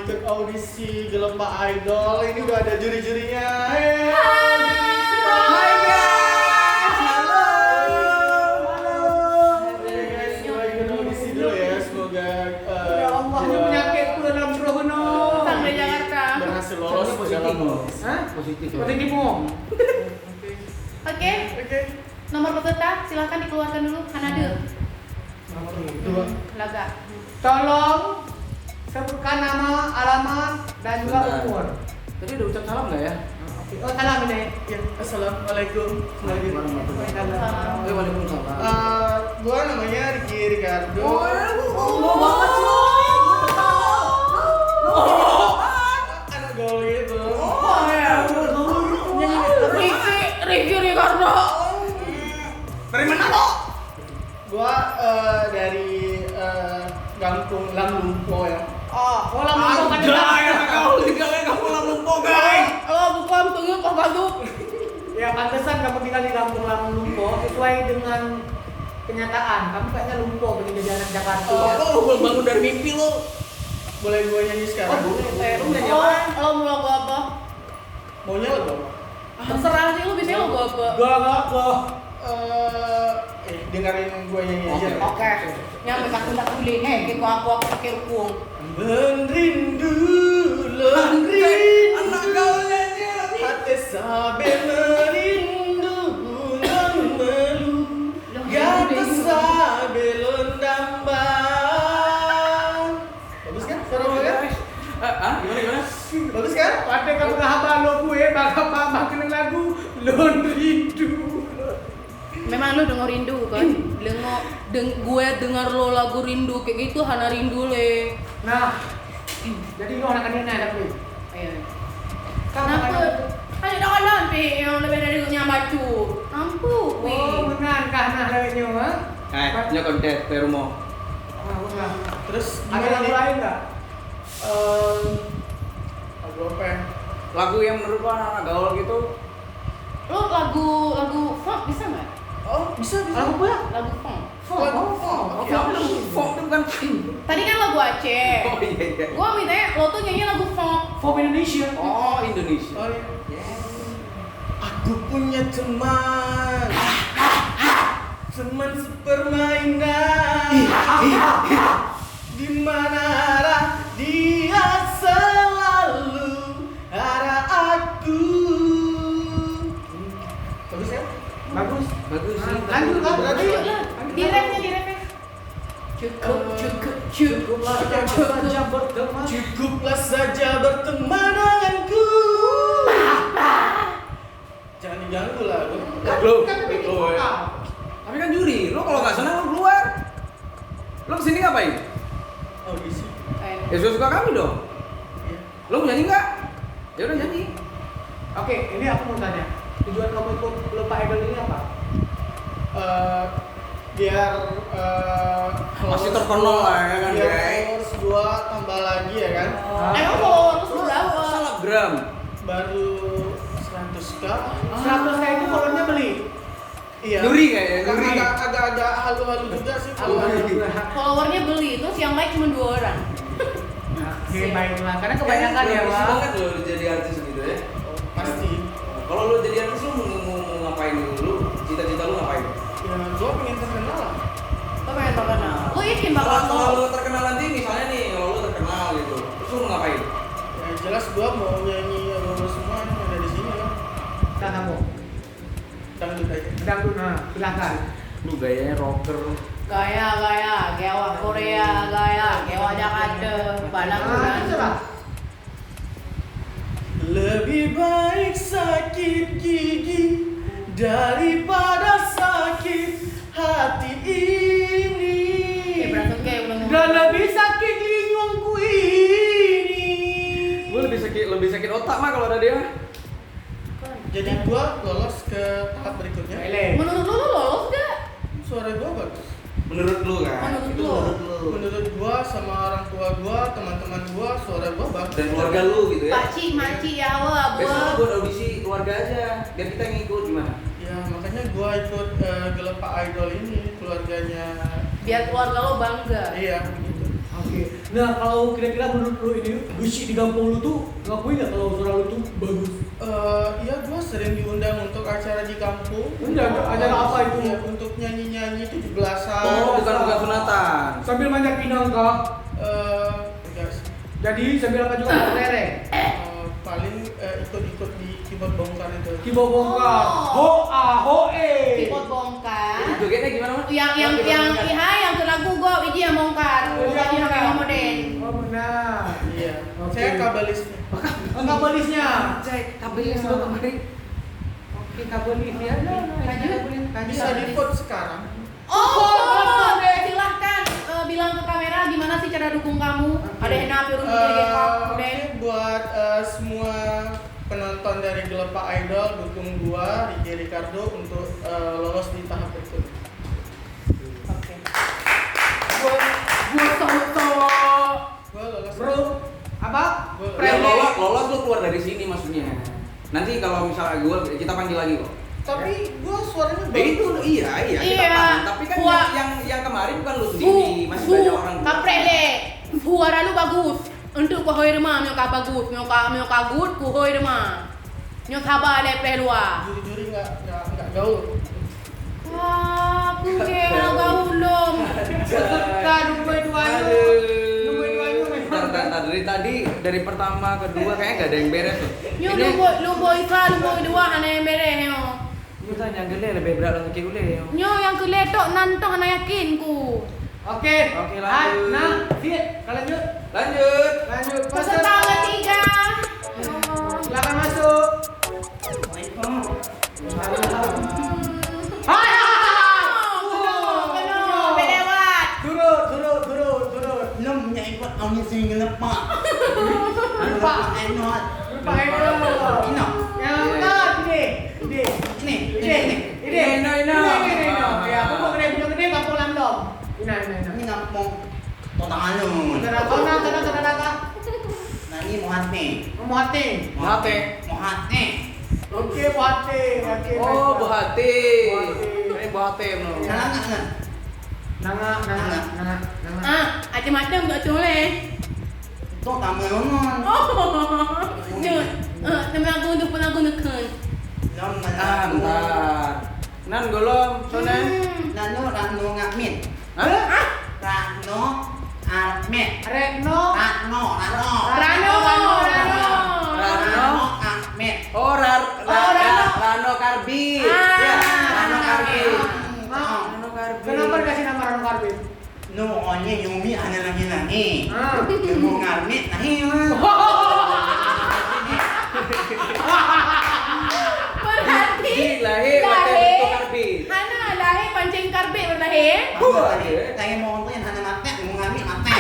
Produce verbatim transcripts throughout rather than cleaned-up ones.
Ikut audisi Gelombang Idol, ini udah ada juri-jurinya. Hey, hai, guys. Halo. Halo. Oke, guys, kita ikut audisi dulu ya. Semoga, eh, Ya Allah, ini penyakit pula dalam roh no. Sang dari Jakarta. Berhasil lolos ke dalam audisi. Hah? Positif. Positif, Om. Oke. Oke. Nomor peserta, silakan dikeluarkan dulu. Hana ada. Oke, dua. Lagak. Tolong sebutkan nama, alamat, dan juga Sebentar. Umur. Tadi udah ucap salam nggak ya? Oke. Oh, salam ini. Ya, assalamualaikum. Waalaikumsalam. Waalaikumsalam. Eh, waalaikumsalam. Eh, gua namanya Ricky Ricardo. Oh, ya, gua, gua, gua banget sih. Anak gaul gitu. Oh, ya. Ricky, Ricky Ricardo. Dari mana lo? Gua, eh, dari, eh, gampông Lam Lumpo ya. Oh, oh, Lam Lumpo kan. Ada ya, kau tinggal di gampông Lam Lumpo, guys. Oh, bukan, tunggu, kau baru. Ya, pantesan kamu tinggal di gampông Lam Lumpo, sesuai dengan kenyataan. Kamu kayaknya lumpo, pengen jadi anak Jakarta. Oh, lo bangun dari mimpi lo. Boleh gua nyanyi sekarang? Oh, boleh. Eh, lu nyanyi apa? Oh, lo mau lagu apa? Maunya lagu apa? Terserah sih, lu biasanya lagu apa? Gak, gak, gak. Eh, eh, dengerin gua nyanyi aja. Oke. Oke. Nyampe tak tundak kulit, heh, kayak gua, aku, aku pakai rukung. Merindu, merindu. Anak gaul nyanyi. Hati sabe merindu, bulan melu. Gata sabe londamba. Bagus kan? Suara gua kan? Eh, ah, gimana, gimana? Bagus kan? Ada kamu dah haba lo gue, bak, bak, bak, kena lagu, lôn rindu. Memang lu dengar rindu kan? Lengok, deng-, gue dengar lo lagu rindu, kayak gitu hana rindu le. Nah, jadi lo anak kandung nah, tapi. Iya. Kan kenapa? Ada dah kalah pi yang lebih dari nyang bacu. Ampun, pi. Oh, meunan kah nah lagèe nyoe, ha? Eh, nyoe konten di rumah. Ah, benar. Terus ada gimana lagu nih? Lain nggak? Em, lagu apa ya? Lagu yang menurut lo anak-anak gaul gitu? Lo lagu, lagu funk bisa nggak? Oh, bisa, bisa. Lagu apa ya? Lagu funk. Funk. Lagu funk. Oke, apa lagu funk itu bukan? Tadi kan lagu Aceh. Oh, iya, iya. Gua mintanya lo tuh nyanyi lagu funk. Funk Indonesia. Oh, Indonesia. Oh, iya. Yes. Aku punya teman. Teman sepermainan. Di mana arah dia selalu arah aku. Bagus ya? Bagus. Bagus sih. Nah, lanjut lah. Berarti lanjut lah. Di refnya, di refnya. Cukup, cukup, cukup. Cukuplah saja berteman. Cukuplah saja berteman denganku. Jangan diganggu lah, lu. Kan, lo, kan lo, vokal. Tapi kan juri, lo kalau nggak senang lo keluar. Lo kesini ngapain? Audisi. Eh. Ya suka-suka kami dong. Iya. Lo mau nyanyi nggak? Ya udah nyanyi. Oke, ini aku mau tanya. Tujuan kamu ikut Gelombang Idol ini apa? Eh, biar, eh, masih followers terkenal gua, lah, ya kan, biar guys? Followers gua tambah lagi, ya kan? Ah. Emang followers lu berapa? Selebgram. Baru seratus K. Seratus K itu followernya beli? Iya. Nyuri kayaknya, nyuri. Agak, agak, agak halu-halu juga sih, halu-halu. Followernya beli, terus yang like cuma dua orang. Oke, baiklah. Karena kebanyakan ya, Wak. Banget loh jadi artis gitu ya. Pasti. Kalau lo jadi artis, lo mau, mau, mau ngapain dulu? Cita-cita lo ngapain? Ya, gua pengen terkenal lah. Lo pengen terkenal. Lo yakin bakal, kalau lo terkenal nanti, misalnya nih, kalau lo terkenal gitu, terus lo mau ngapain? Ya, jelas gua mau nyanyi lagu-lagu semua yang ada di sini lah. Nah, kamu? Dangdut aja. Dangdut, nah, silakan. Lu gayanya rocker. Gaya, gaya, gaya Korea, gaya, gaya Jakarta, padahal. Ah, itu lah. Lebih baik sakit gigi daripada sakit hati ini. Eh, berasa kayak ulang. Dan lebih sakit linglungku ini. Gua lebih sakit, lebih sakit otak mah kalau ada dia. Jadi gua lolos ke tahap berikutnya. Menurut lu, lu lolos gak? Suara gua bagus. Menurut lu kan? Menurut lu. Menurut gua sama orang tua gua, teman-teman gua, suara gua bagus. Dan keluarga lu gitu ya? Pakcik, makcik, ya Allah, Abah. Besok lu buat audisi keluarga aja, biar kita ngikut, gimana? Ya, makanya gua ikut, eh, Gelombang Idol ini, keluarganya. Biar keluarga lo bangga. Iya, gitu. Oke. Nah, kalau kira-kira menurut lu ini, geusyik di gampông lu tu, ngakui nggak kalau suara lu tu bagus? Eh, iya, gua sering diundang untuk acara di kampung. Undang, acara apa itu? Iya, untuk nyanyi-nyanyi tujuh belasan. Oh, bukan, bukan sunatan. Sambil manjat pinang kah? Eh, enggak sih. Jadi, sambil apa juga? Kelereng? Eh, paling, eh, ikut-ikut di keyboard bongkar itu. Keyboard bongkar. Oh. Ho a, ho e. Keyboard bongkar. Jadi jogetnya gimana, Mas? Yang, yang, yang, yang, yang ke lagu go, ini yang bongkar. Oh, jadi yang, yang modern. Oh, benar. Iya. Oke. Saya kabelisnya. Oh, kabelisnya. Cek, kabelis lo kemarin. Oke, kabelis ya. Lanjut. Bisa di-vote sekarang. Oh, silahkan, eh, bilang ke kamera gimana sih cara dukung kamu. Oke. Ada yang nampil untuk jadi Eh, kok, oke, deh. Buat, eh, semua penonton dari Gelepak Idol, dukung gua, Ricky Ricardo, untuk, eh, lolos di tahap berikutnya. Oke. Gua, gua sawak-sawak. Gua lolos. Bro, apa? Gua lolos. Yang lolos, lolos tuh keluar dari sini maksudnya. Nanti kalau misalnya gua, kita panggil lagi kok. Tapi gua suaranya bagus. Ya, itu, iya, iya, kita paham. Tapi kan yang, yang, yang kemarin bukan lu sendiri, masih banyak orang juga. Kapreh lé. Suara lu bagus. Untuk kuhôi reuma, meunyoe ka bagus, meunyoe ka, meunyoe ka gut, kuhôi reuma. Nyoe saba lé preh luwa. Juri-juri nggak, nggak, nggak gaul. Wah, aku kira gaul lom. Ka dua dua nyoe. Aduh. Dua dua nyoe. Ntar, ntar, ntar. Dari tadi, dari pertama, kedua, kayaknya nggak ada yang beres tuh. Nyoe ini lumboi, lumboi sa, lumboi dua, hana yang beres nyoe. Nyoe nyang geulée leubeh brat lam sakét ulée nyoe. Nyoe nyang geulée tok nan toh hana yakin ku. Oke. Oke, lanjut. Hai, nah, sit. Ka lanjut. Lanjut. Lanjut. Peserta ketiga. Silakan masuk. Assalamualaikum. Hai, hai, hai, hai. Keunoe, keunoe, keunoe, lewat. Turun, turun, turun, turun. Lom nyan ikot kami sing lepak. Lepak. Lepak enot. Lepak enot. Inoe. Yang mana? Ini. Ini. Ini. Ini. Ini. Ini. Ini. Ini. Ini. Ini. Ini. Ini. Ya, pokok gede, pokok gede, kampung Lam Dom. Ini, ini, ini. Ini kampung Kota Alun. Kota, kota, kota, kota, kota. Nah, ini Muhate. Muhate. Muhate. Muhate. Oke, Muhate. Oke, oh, baik. Buhate. Buhate. Ini Buhate, no. Nah, nah, nah. Nangak, nangak, nangak, nangak. Ah, aja mata buka tu leh. Tu tamu roman. Oh. Nyo, eh, nama aku tu pun aku neken. Nama aku. Ah, bentar. Nan golom, sonan. Hmm. Nanu, Ranu Ngakmin. Hah? Ranu Ngakmin. Retno. Ranu, Ranu. Ranu, Ranu, Ranu. Ranu Ngakmin. Oh, Rar-, oh, Ra-, Rano. Rano Karbit. Ah, ya, Rano Karbit. Ah. Rano Karbit. Kenapa dikasih nama Rano Karbit? No, onye Yumi hana lagi-lagi. Ah. Ilmu ngarmit nahi, ah. Berarti di lahir, lahir, watèe bentuk karbit. Hana lahir pancing karbit berlahir. Bukan. Lahir mau tu yang hana matek, ilmu ngarmit matek.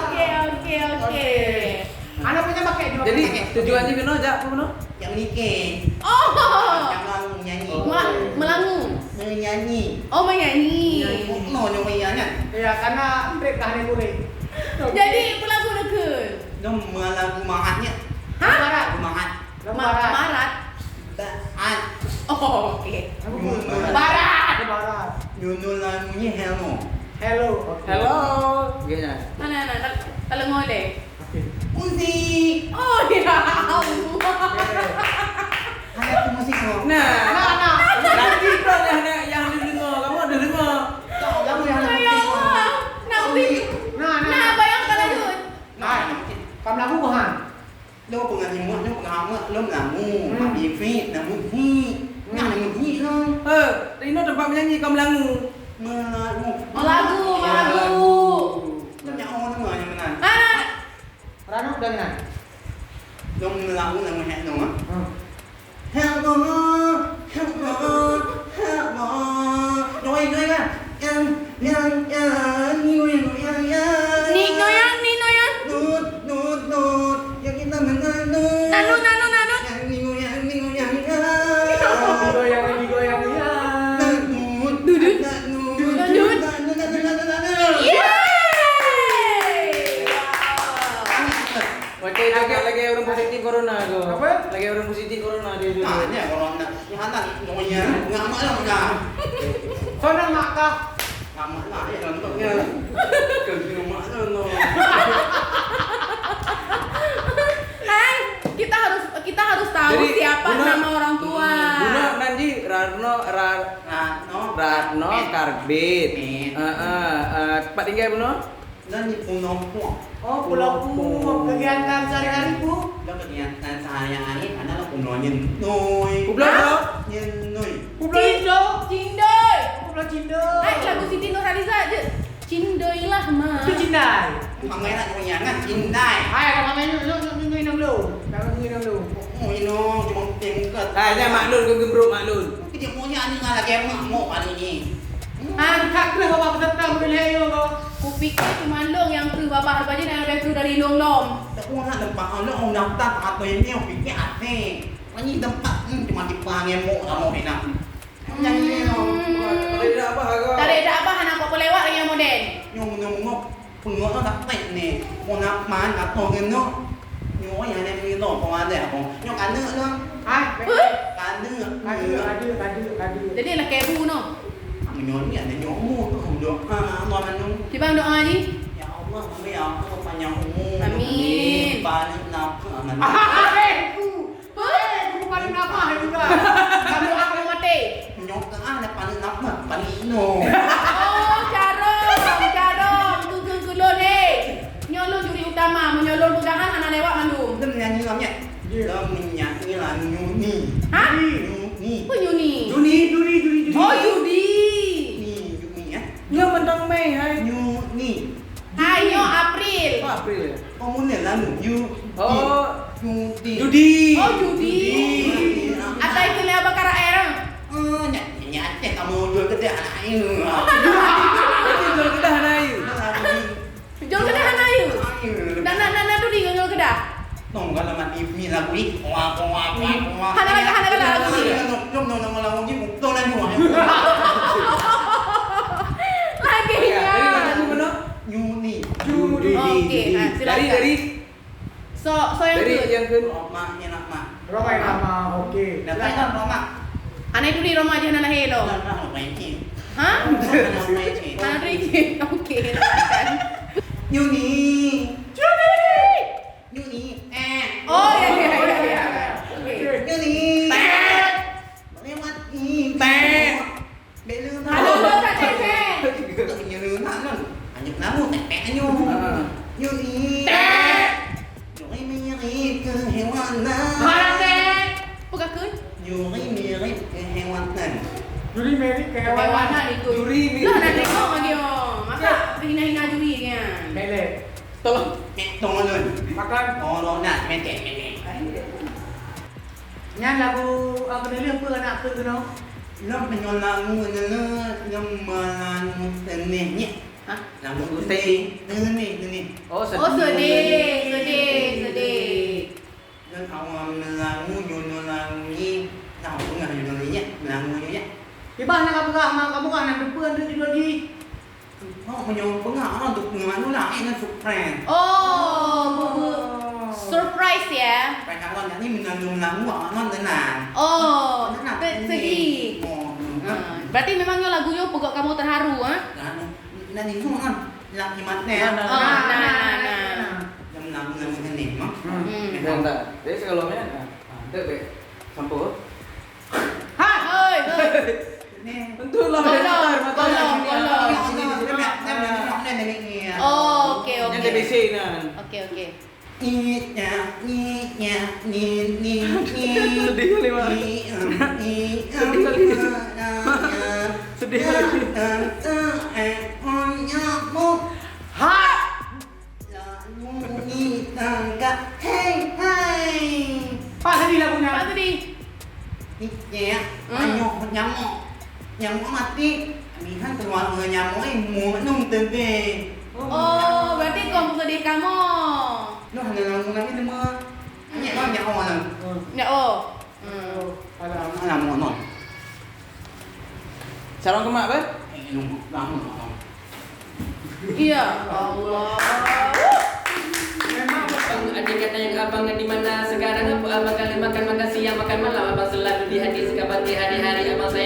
Oke, oke, oke. Oke. Anak punya pakai dua. Jadi, pakai. Tujuan jih keunoe jak apa keunoe? Jak menikah. Oh. Jak melangu, nyanyi. Oh. Melangu. Menyanyi. Oh, menyanyi. Menyanyi. Oh, no, nyoe menyanyi kan? Ya, karena trip dah ada murid. Jadi, apa lagu nak ke? Dong, lagu mahatnya. Hah? Mahat. Mahat. Lagu ma-, marat. Marat. Baat. Oh, oke. Lagu marat. Barat. Barat. Judul lagunya Hello. Hello. Oke. Hello. Gini. Mana, mana? Kalau ngoleh. Uzi. Oh, ya Allah. Ada tu musik tu. Nah. Nah, nah. Lagi tu yang, yang, yang didengar. Kamu ada dengar? Kamu yang ada musik tu. Ya Allah. Nak Uzi. Nah, nah. Nah, bayangkan laju. Nah, kamu lagu, ha? Lo pengen imut, lo pengen amat, lo melamu. Hmm. Mak David, nak musik. Hmm. Nah, nak musik lo. Eh, Rino tempat menyanyi, kau melamu. Melamu. Melagu, melagu. Lo nyak orang dengar yang menang. Ah. Ranub dah kenal? Dong lagu nama Hek Dong, ah. Hmm. Hek Dong, Hek Dong, Hek Dong. Doi, doi kan? Yang, yang, yang, ni, ni, yang, yang. Ni goyang, ni goyang. Nut, nut, nut. Yang kita menang, nut. Nanu, nanu, nanu. Yang ni, yang ni, yang, yang. Goyang, ni goyang, yang. Nut, nut. Dudut. Nut, nut, nut, nut, nut, nut, nut. Yeay! Oke, joget lagi ureueng positif corona tu. Apa? Lagi ureueng positif corona dia tu. Ah, ni corona. Hana, pokoknya, ngamak lah, ngamak. Kau nak mak kah? Ngamak lah, ya, contohnya. Kau nak mak. Hai, kita harus, kita harus tahu Jadi, siapa bunoe, nama orang tua. Hmm, bunoe nan jih Rarno, Rar-, Ratno. Ratno Karbit. Karbit. Heeh, eh, tempat tinggal bunoe? Nan di Pulau Puang. Oh, Pulau Pulau Puang. Puang. Kegiatan sehari-hari, Bu? Dah kegiatan sehari-hari, ada lah Pulau Nyenoi. Pulau Hah? Apa? Nyenoi. Pulau Cin-, Indo. Cindoi. Pulau Cindoi. Hai, lagu Siti Nurhaliza je. Cindoi lah, Ma. Itu Cindai. Mak merah punya kan, Cindai. Hai, ada Mak Menu, lu, lu, lu, lu, minum dulu. Dah minum dulu. Oh, minum, cuma tingkat. Hai, jangan maklun, gembruk maklun. Dia punya ni lah, dia mak mau paling ni. Hmm. Angkat terus bawa peserta, boleh lewat, bawa. Kupikir cuma long nyang kreueh babah, rupajih na leubeh kreueh dari long lom. Tak pernah nampak long, orang daftar atau ini, orang fikir asing. Ini tempat, hmm, cuma dipanggil mok kamu ni nak. Nyan ni, oh. Hmm. Tarék dak bah, agak. Tarék dak bah, anak kok pelewat lagi model. Nyoe meunyoe-meunyoe, peungoh tak pet ni. Pun aman, atau kena. Nyoe yang ada ni, tu, pun ada, pun. Nyoe kaneuk tu. Hai. Huh? Kaneuk. Kaneuk, kaneuk, kaneuk, kaneuk. Jadi, lah kebu, no? Meunyoe ni ada nyoe umur tu, doa, Allah mandum. Kiban doa ni? Ya Allah, kami, ya Allah, panjang umur. Amin. Balik nafkah, amin. Hai, Bu. Hei, guru paling ramah juga. Kamu aku mati. Nyoka ah, nak paling ramah, paling ino. Oh, carong, carong, tunggu kulon, hei. Nyoe lôn juri utama, meunyoe lôn peugah hana lewat mandum. Lôn nyanyi lam nyan. Ya. Lôn menyanyi lah Nyuni. Hah? Nyuni. Apa Nyuni? Juni, Juni, Juni, Juni. Oh, Juni. Ni, Juni, ya. Nyoe mantong Mei, hai. Nyuni. Hai, nyoe April. Oh, April, ya? Oh, mungkin lalu. Yu-, Oh. Yu-, Judi. Judi. Oh, Judi. Judi. Atai keu lé Abah Karaer. Oh, nyak, nyak, nyak, kamu jual kedah anak ayu. Berarti jual kedah anak ayu. Jual kedah anak ayu. Ayu. Dan, dan, dan, dan tu dia jual kedah. Nong, kalau mati mi lagu ni, wah, wah, wah, wah. Hana lagi, hana lagi lagu ni. Nong, nong, nong, lagu ni, betul lah, nong. Lagi, Ya, ya. Dari mana, mana? Nyuni. Judi. Okey, ha, silakan. Dari, dari So, so yang Dari ke- yang ke- Roma, ni nak mak. Roma yang nama, okey. Dah kan Roma? Anak itu di Roma je, anak lahir lo. Dah, dah, Roma ini. Ha? Roma ini. Anak tu izin. Okey, silakan. Nyuni. Nyuni. Nyuni. Eh. Oh, ya, ya, ya, ya. Okey. Nyuni. Lewat ni. Bela Halo, halo, Kak Cecep. Tak punya lu nak kan. Hanya nama tek-tek nyu. Ha. Nyu ni. Tek. Nyuri mirip ke hewan lah. Halo, Tek. Apa kah, Kun? Nyuri mirip ke hewan kan. Juri mirip ke hewan. Kehewanan itu. Juri mirip. Lah, nak tengok lagi, oh. Masa hina-hina juri kan? Belek. Tolong. Eh, tolong. Makan. Tolong nak, metek, metek. Nyan lagu, ah, keuneulheueh peue aneuk keuh keunoe? Lôn meunyoe lagu keuneulheueh, lôn meulagu seuneh nyan. Hah? Lagu seuneh, seuneh, seuneh. Oh, sedih. Oh, sedih, sedih, sedih. Lôn awai meulagu, judul lagu nyan, tahu peugah judul nyan, meulagu nyan. Kiban na ka peugah, ma ka peugah, na teupeue deuh judul jih. Oh, meunyoe peugah, oh, untuk peungeuh anu lah, eh, nan surprise. Oh, bu-, bu-, surprise, ya? Surprise awak ni meunanggong lagu awak non tenang. Oh, Tenang. Sedih. Oh, hmm. Ah, berarti memang nyoe lagu nyoe peugah kamu terharu, ah? Lagu, nan itu, ah, lagi mati, ah. Oh, nah, nah, nah. Yang lagu, lagu ni, mah. Hmm. Hmm. Bentar. Jadi sebelumnya, ah, ah, dek, dek. Sampul. Hai! Hoi, hoi. Ni. Tolong, tolong, tolong. Oh, okey, okey. Okey, okey. Sedih kali, Mak. Sedih kali. Sedih kali. Hai! Lagu ni tangga, hei, hai. Pak sedih lagu nyan. Pak sedih. Ni, ya, ya. Hmm. Banyak nyamuk. Nyamuk mati. Lihat keluarga nyamuk ni, muat nung tebe. Oh, berarti kau sedih kamu. Noh, ada lagu lagi nama. Banyak banyak orang. Hmm. Ya, oh. Hmm. Alah, alah, mohon, mohon. Sarong kemak, bah? Eh, nunggu, bangun, mohon. Ya Allah. Memang betul. Adik kata yang abang di mana sekarang? Apa abang kali makan, makan siang, makan malam? Abang selalu di hati, suka bagi hari-hari abang sayang.